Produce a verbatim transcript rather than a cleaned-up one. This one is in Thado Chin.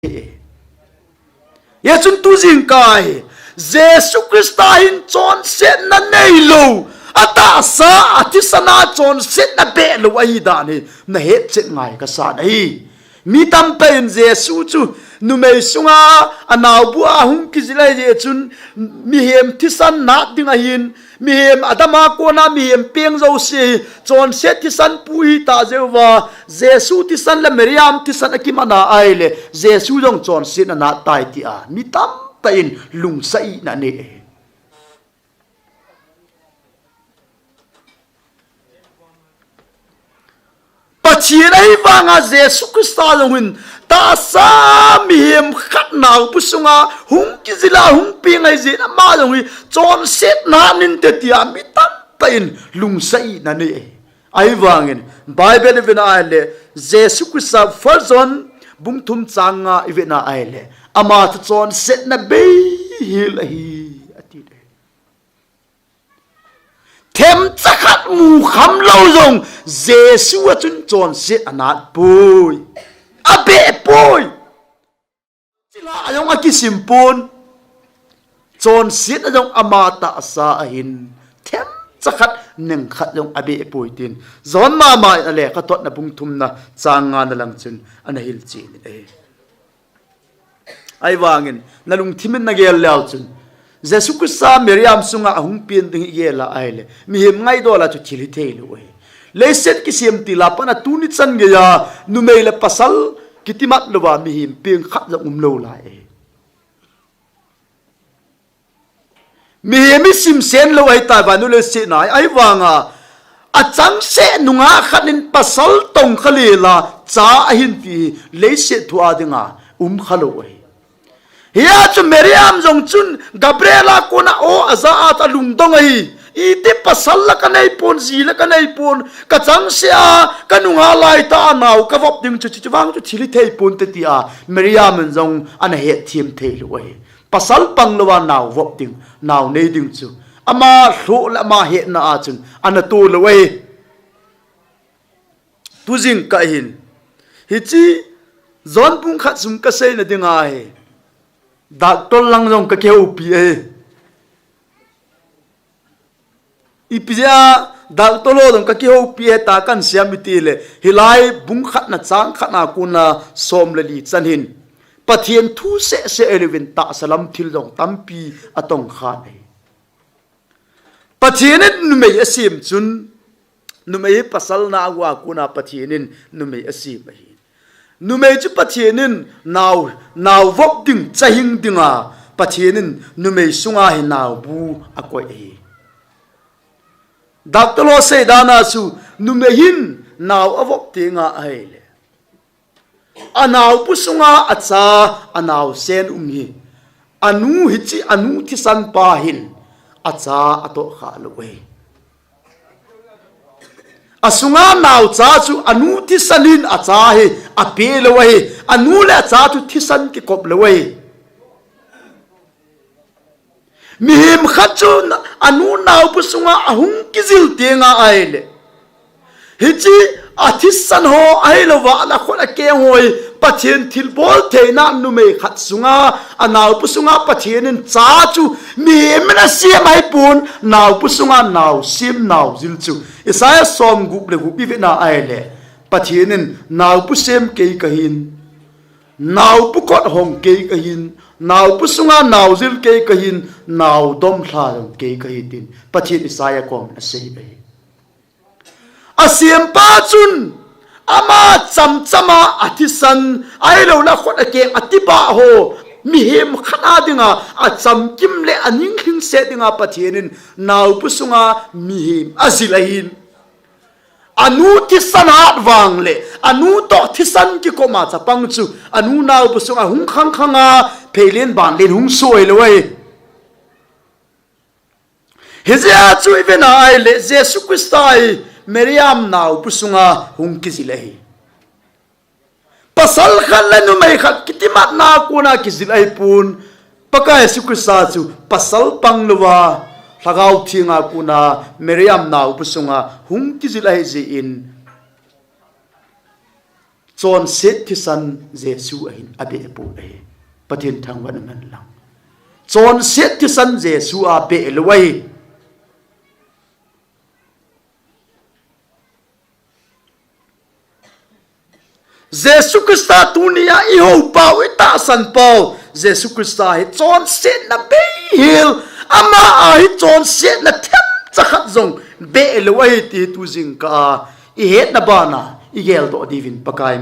Hichun tu jingkah hi Jesu Christa hin chonsetna neilou, atahsa, athisan a chonsetna behlou ahi dan hi nahet chet ngai kasan ahi. Mi tamtah in Jesu chu numei sunga anaobu a hung kijil ahi jeh chun mihem thisan nat ding ahin, mihem Adam a kona mihem peng jouse hi chonset thisan pu hita jeh uva, Jesu thisan le Mariam thisan akiman a ahile, Jesu jong chonsetna nat tai tia mi tamtah in lungsaina anei. Pathen ahivanga Jesu Christa jong hin tahsa mihem khat naobu sunga hung kijil a hung peng ahi jeh in ama jong hi chonsetna nante tia mi tamtah in lungsaina anei. Ahivangin Bible i vet na ahile, Jesu Christa, First John bung thum chang nga i vet na ahile, ama chu chonsetna beihel ahi, ati. Themcha khat mu khamlou jong Jesu a chun chonset anat poi, abeh poi. Chila a jong akisim pon, chonsetna jong ama tahsa ahin, themcha khat neng khat jong abeh poi tin John mama in alekhathotna bung thumna chang ngana lang chun ana hilchen in ahi. Ahivangin nalungthim in nagel leu chun, Jesu Christa Mariam sunga ahung pen ding hi igel a ahile, mihem ngaidol a chu thil hithei lou ahi. Leiset kisem til a pat a tuni chan geiya numei le pasal kitimat louva mihem peng khat jong umlou lai ahi. Mihem isimsen lou ahitai, vannoi leiset a hi. Ahivanga achangseh nungah khat in pasal tongkha lela cha ahin ti hi leiset thua dinga umkha lou ahi. Hia chu Mariam jong chun Gabriel a kona o aja a chu alungdong ahi. Iti, pasal la kanei pon, ji la kanei pon, kachangseh a kanungah laitah a nao kavop ding chu, chuche vang chu thil hithei ponte tia Mariam in jong ana hetthem thei lou ahi. Pasal pang louva nao vop ding, nao nei ding chu ama lhoh le ama hetna a chun ana to lou ahi. Tu jingkah hin hiche John bung khat sung kaseina dinga hi doctor lang jong kakihoupi ahi. Ipi jeh a doctor ho jong kakihoupi ahi tia kasei em itile, hilai bung khatna chang khatna kona som le li chan hin Pathen thu sehseh ahilouvin tahsa lam thil jong tampi atongkhan ahi. Pathen in numei asem chun, numei hi pasal nao a kona Pathen in numei asem ahi. Numei chu Pathen in nao, nao vop ding, cha hing dinga Pathen in numei sunga hi naobu akoi ahi. Doctor ho seidan a chu numei hin nao avop tenga ahile, anaobu sunga acha, anaosen um hi, anu hiche, anu thisan pa hin acha atohkhah lou ahi. Asunga naocha chu anu thisan in acha hi apeh lou ahi. Anu le acha chu thisan kikop lou ahi. Mihem khat chu anu naobu sunga ahung kijil tenga ahile, hiche athisan ho ahilouva akhut akeng ho hi Pathen thilbol theina numei khat sunga, anaobu sunga Pathen in cha chu mihem in asem ahipon, naobu sunga nao sem nao jil chu. Isaiah somgup le gup i vet na ahile, Pathen in naobu sem kei kahin, naobu kot hong kei kahin, naobu sunga nao jil kei kahin, nao domlha jong kei kahi tin Pathen Isaiah komin asei ahi. Asempa chun ama chamchama athisan, ahilouleh akhut akeng atibah ho, mihem khat a dinga achamkim le aning lhingset dinga Pathen in naobu sunga mihem ajil ahin. Anu thisan hat vang le anu toh thisan kikoma chapang chu anu naobu sunga hung khangkhanga pheilen banlen hung soi lou ahi. Hijeh a chu i vet na ahile Jesu Christa hi Mariam naobu sunga hung kijil ahi. Pasal khat le numei khat kitimatna kona kijil ahipon, Pakai Jesu Christa chu pasal pang louva, Lhagao Thenga kona Mariam naobu sunga hung kijil ahi jeh in, Chonset thisan Jesu ahin abeh poi. Pathen thangvah in umhen lang. Chonset thisan Jesu abeh lou ahi. Jesu Christa tunia ihou pau, itahsan pau, Jesu Christa hi chonsetna beihel, ama a hi chonsetna themcha khat jong beh lou ahi ti tu jingkah a ihetna bana igeldoh diuvin Pakai